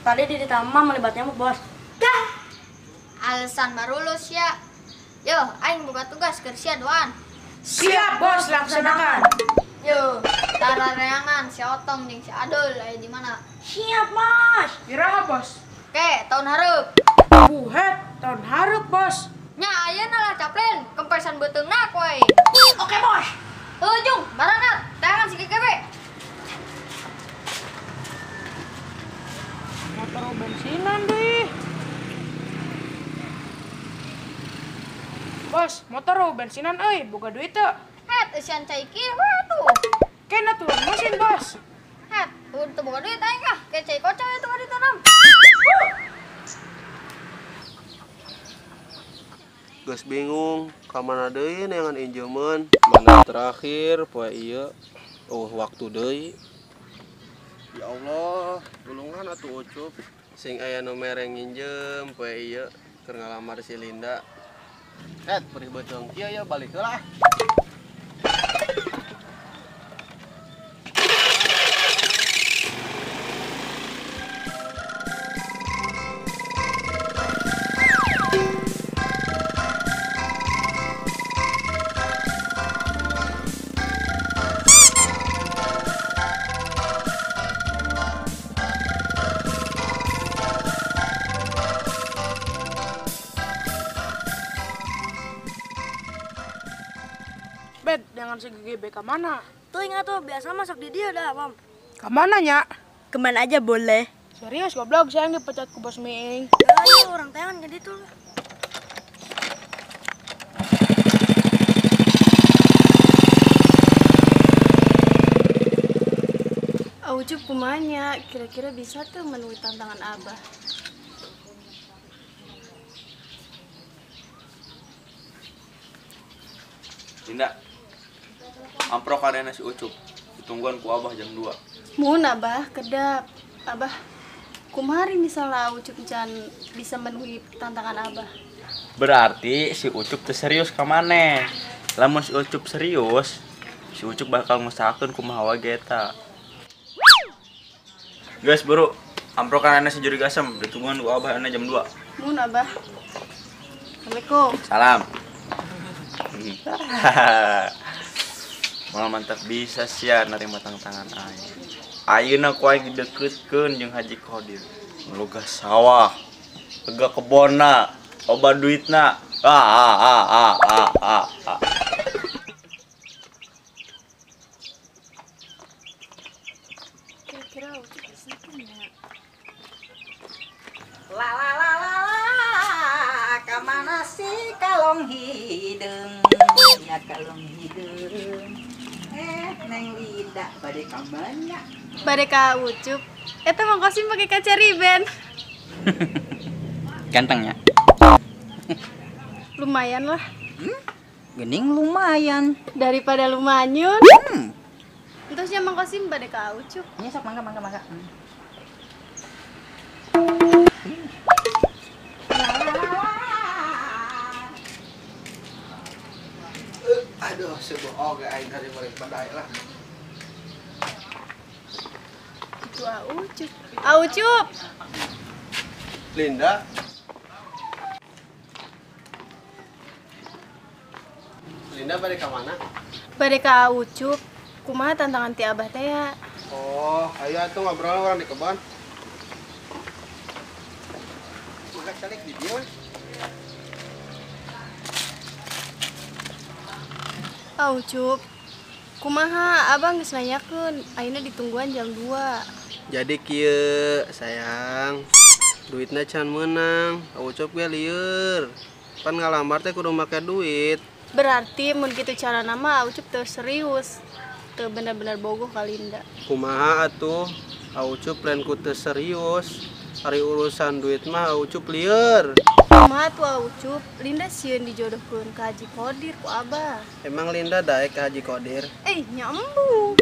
Tadi di taman melibat nyamuk, Bos. Dah. Alasan baru lulus ya. Yo, aing buka tugas keur sia doan. Siap, Bos, laksanakan. Yo, tarareangan si Otong jeung si Adul aya di mana? Siap, Bos. Iraha, Bos. Oke, tahun hareup. Buhet, tahun hareup, Bos. Nya ayeuna lah caplin, kempesan beuteungna ku aing. Oke, Bos. Heuh, Jung, barangat, tayangan si GGB. Motor bensinan deh. Bos, motor bensinan euy, boga duit teu? Het, eusian cai kieu we tuh. Kena turun mesin, Bos. Het, teu boga duit aing ah, ke cai kocok itu ka ditanam. Geus bingung, ka mana deui neangan injeumeun? Mana terakhir poe ieu? Oh, waktu deui. Ya Allah, tulungan atuh Ucup. Sing aya nu mere nginjem poe ieu keur ngalamar si Linda. Perih beuteung kieu ya balik heula. Bet, jangan si GGB ke mana? Tuh ingat tuh, biasa masuk di dia dah, Mam. Ke mana, nya? Kemana aja boleh. Serius, goblok, saya yang dipecat ku Bos Miing. Ayo, orang tayangan ke ditu. Ucup kumanya, kira-kira bisa tuh memenuhi tantangan Abah. Linda, amprok adana si Ucup. Ditungguan ku Abah jam 2. Mun Abah, kedap. Abah, kumari misalnya Ucup can bisa memenuhi tantangan Abah. Berarti si Ucup teu serius ka maneh. Lamun si Ucup serius, si Ucup bakal ngusahakeun kumaha wae eta. Guys, buru. Amprok adana si Juri Gasem, ditungguan ku Abah ana jam 2. Mun Abah. Assalamualaikum. Salam. Malah mantap bisa sia nerima tantangan aing. Ayeuna ku aing dideketkeun jeung Haji Kodir. Meluga sawah, lega kebonna, loba duitna. Ah ah ah ah ah ah. Ah. Kira-kira Ucup bisa tuh nya. La la la la la, ka mana si kalong hideung? Ya kalong hideung. Neng Linda bade ka mana? Bade ka Ucup. Eta Mang Kosim pakai kaca riben. Ganteng ya? Lumayan lah. Gening lumayan. Daripada lumanyun. Entusnya Mang Kosim bade ka Ucup. Nya sok mangga mangga mangga. Aduh, sebuah oge aing hari balik badai lah. Itu Ucup. Ucup. Linda. Linda balik ke mana? Balik ka Ucup. Kumaha tantangan ti Abah teh ya? Oh, ayo atuh ngobrol orang di kebon. Maka calik di dieu. Ucup, kumaha Abang geus nanyakeun, ayeuna ditungguan jam 2. Jadi kieu, sayang. Duitna can meunang, Ucup ge lieur. Pan ngalamar teh kudu make duit. Berarti mun kitu carana mah Ucup teu serius. Teu bener-bener bogoh ka Linda. Kumaha atuh? Ucup lain ku teu serius. Ari urusan duit mah Ucup lieur. Kumaha tuh Ucup, Linda sieun dijodohkeun ka Haji Kodir ku Abah. Emang Linda daek ka Haji Kodir? Nya embung.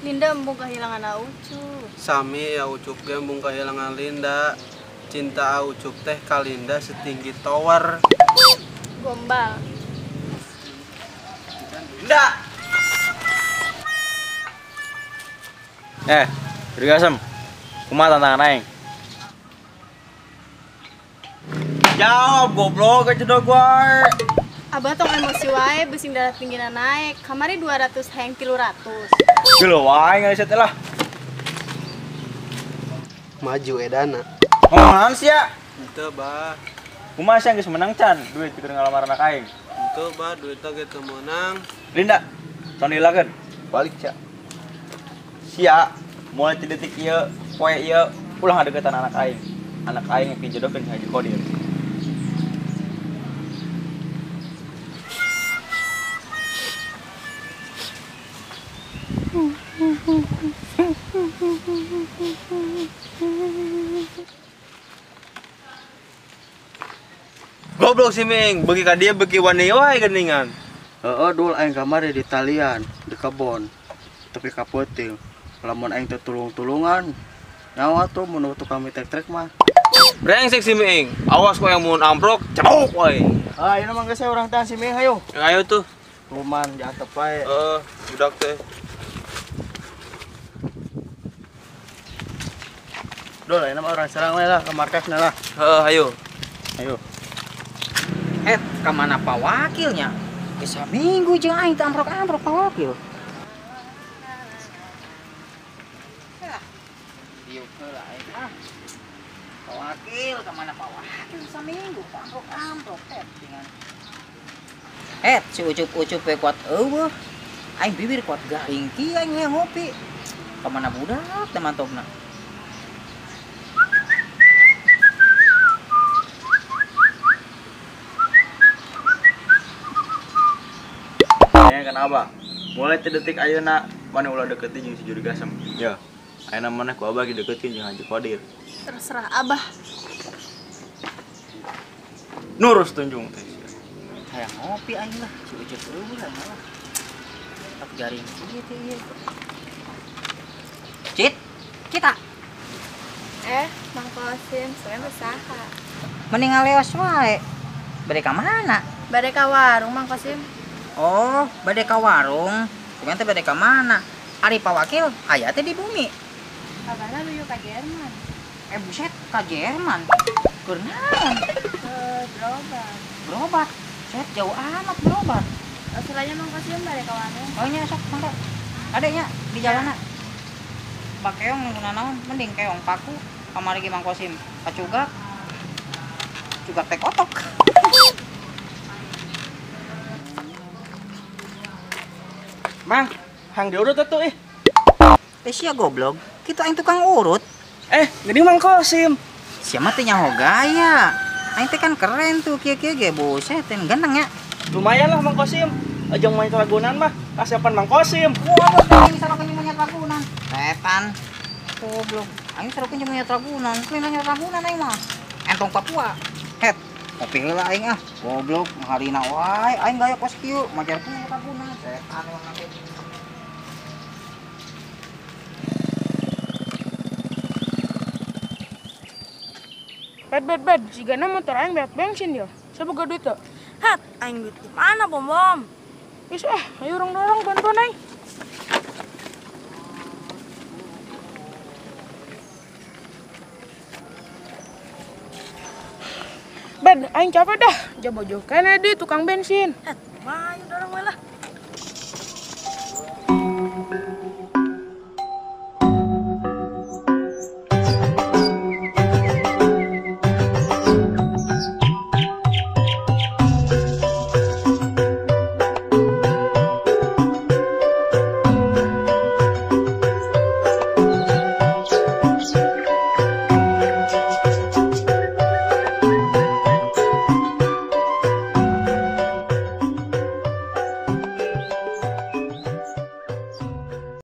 Linda embung kehilangan Ucup. Sami ya Ucup ge embung kehilangan Linda. Cinta Ucup teh ka Linda setinggi tower. Gombal. Linda. Juri Gasem. Kumaha tantangan aing? Jawab goblok kejedog wae. Abah tong emosi wae besing darah tinggina naik. Kamari 200 hayang 300. Gelo wae ngaliset lah. Maju edana. Ngomong sia? Henteu, Bah. Kumaha sia geus menang can duit keur ngalamar anak aing? Henteu, Bah, duitna ge teu meunang. Linda, tong dilakeun. Balik sia. Sia, mulai ti detik ieu, poe ieu ulah ngadeukeutan anak aing. Anak aing yang dijodohkeun jeung Haji Kodir. Goblok si Ming, beuki ka dieu beuki wani wae geuningan. Heeh, dul aing kamari di talian di kebon. Tapi ka peuting. Lamun aing teu tulung-tulungan, nyawa tuh mun tukang mitek trek mah. Brengsek si Ming, awas kok yang mun amprok, cebok wae. Ah, ieu mah geus urang teh si Ming hayu. Ayo tuh. Kuman diantep wae. Heeh, budak teh. Dul, ayeuna mah urang serang we lah ke markasna lah. Heeh, ayo. Ayo. Ka mana Pak Wakilnya? Bisa minggu jeung aing teh amprok-amprok Pak Wakil. Diuk heula aing ah. Pak Wakil ka mana Pak Wakil saminggu amprok-amprok teh dengan. Si ucup-ucup we kuat eueuh. Aing bibir kuat garing kieu aing hayang ngopi. Ka mana budak teh mantopna? Kenapa? Mulai ti detik ayeuna maneh ulah deketin jeung si Juri Gasem. Ya. Ayeuna maneh ku abah dideketin jeung Haji Kodir. Terserah abah. Nurus tunjung teh. Hayang ngopi aing lah, si Ucup eueuh lah malah. Tak garing kieu teh ieu. Cit, kita. Mang Kosim, sebenarnya usaha. Mending ngaleos wae. Bade ka mana? Bade ka warung Mang Kosim. Oh, bade ka warung. Bukan teh bade ka mana? Ari Pak Wakil aya teh di bumi. Abahna nuju ka Jerman. Buset, ka Jerman. Keur naon? Berobat. Berobat. Set jauh amat berobat. Usulannya Mang Kosim bade ka warung. Oh nya sok mangga. Adanya di jalanna. Pak keong nunggu naon? Mending keong paku. Kamari ge Mang Kosim kacugak. Cugak teh kotok. Mang, hang diurut atuh ih. Teh sia goblok, kitu aing tukang urut. Geuning Mang Kosim. Sia mah teh nyaho gaya. Aing teh kan keren tuh kieu-kieu ge buset, ganteng nya. Lumayan lah Mang Kosim. Ajang main Ragunan mah, kasiapan Mang Kosim. Wah, aing sarokeun monyet Ragunan. Setan. Goblok. Aing sarokeun jeung monyet Ragunan, lain monyet Ragunan aing mah. Entong Papua. Het, ngopi heula aing ah. Goblok, harina wae aing gaya kos kieu, majarkeun monyet Ragunan. Setan urang teh. Bed, sigana motor aing beak bensin ya. Saboga duit teu? Hat, aing duit di mana, Bom Bom? Geus ah, ayo urang dorong bantuan aing. Bed, aing capek dah. Jabo-jauh kene di tukang bensin. Hat, ayo dorong we lah.